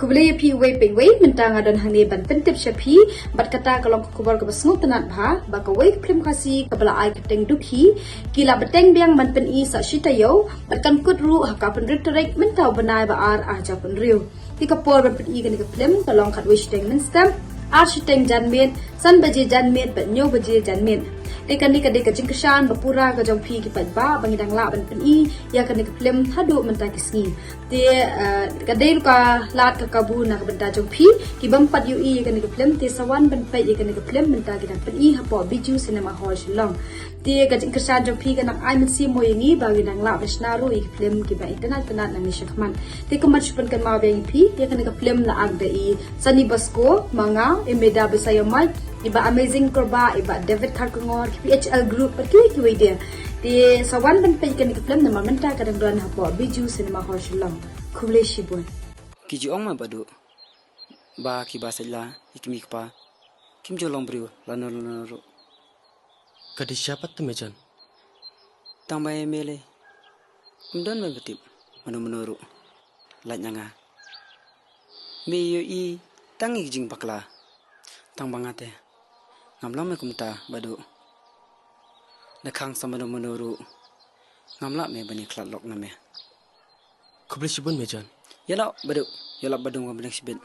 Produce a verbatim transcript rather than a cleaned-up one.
Khublei ïa phi uwei pa uwei, mynta nga don hangne ban pyntip sha phi bad kata ka long ka khubor kaba sngewtynnat bha ba kawei ka phlim Khasi kaba la ai kyrteng Dukhi ki la bteng biang ban pyni sa shi taïew bad kan kut ruh ha ka arphew hynriew tarik mynta u bnai ba ar arhajar arphew hynriew. Te ka por ban pyni kane ka phlim ka long khatwei shiteng mynstep, ar shiteng janmiet, san baje janmiet bad hynñiew baje janmiet. Te kane ka dei ka jingkyrshan ba pura ka jong phi ki paidbah ba ngi dang lah ban pyni ïa kane ka phlim haduh mynta ki sngi. Te, eh, ka dei ruh ka lad ka kabu na ka bynta jong phi ki bym pat ïohi ïa kane ka phlim, te sa wan ban peit ïa kane ka phlim mynta ki dang pyni hapoh Bijou Cinema Hall Shillong. Te ka jingkyrshan jong phi ka nang ai mynsiem mo ïa ngi ba ngi dang lah ban shna ruh ïa ki phlim kiba itynnat itynnat nangne shakhmat. Te kumba shu pynkynmaw biang ïa phi, ïa kane ka phlim la act da i Sunny Bosco, ma nga, i Meda Besaiawmoit, i Bah Amazing Kurbah, i Bah David Kharkongor, ki P H L Group bad kiwei kiwei de. Te sa wan ban peit ïa kane ka phlim namar mynta ka dang don hapoh Bijou Cinema Hall Shillong. Khublei shibun. Ki ju ong ma Baduh ba kiba saitla ïa ki kmie ki kpa kim ju long briew lano lano ruh. Ka dei shisha pat te Mejan. Tang ba ïa me lei, ym don ban pyntip mano mano ruh lait na nga. Me ïohi tang ïa ki jingbakla. Tang ba nga te ngam long me kumta Baduh. Da khang sa mano mano ruh ngam lah me ban ïakhlad lok na me. Khublei shibun Mejan. Ïa lok Baduh, ïa lok Baduh, ngam bneng shibit.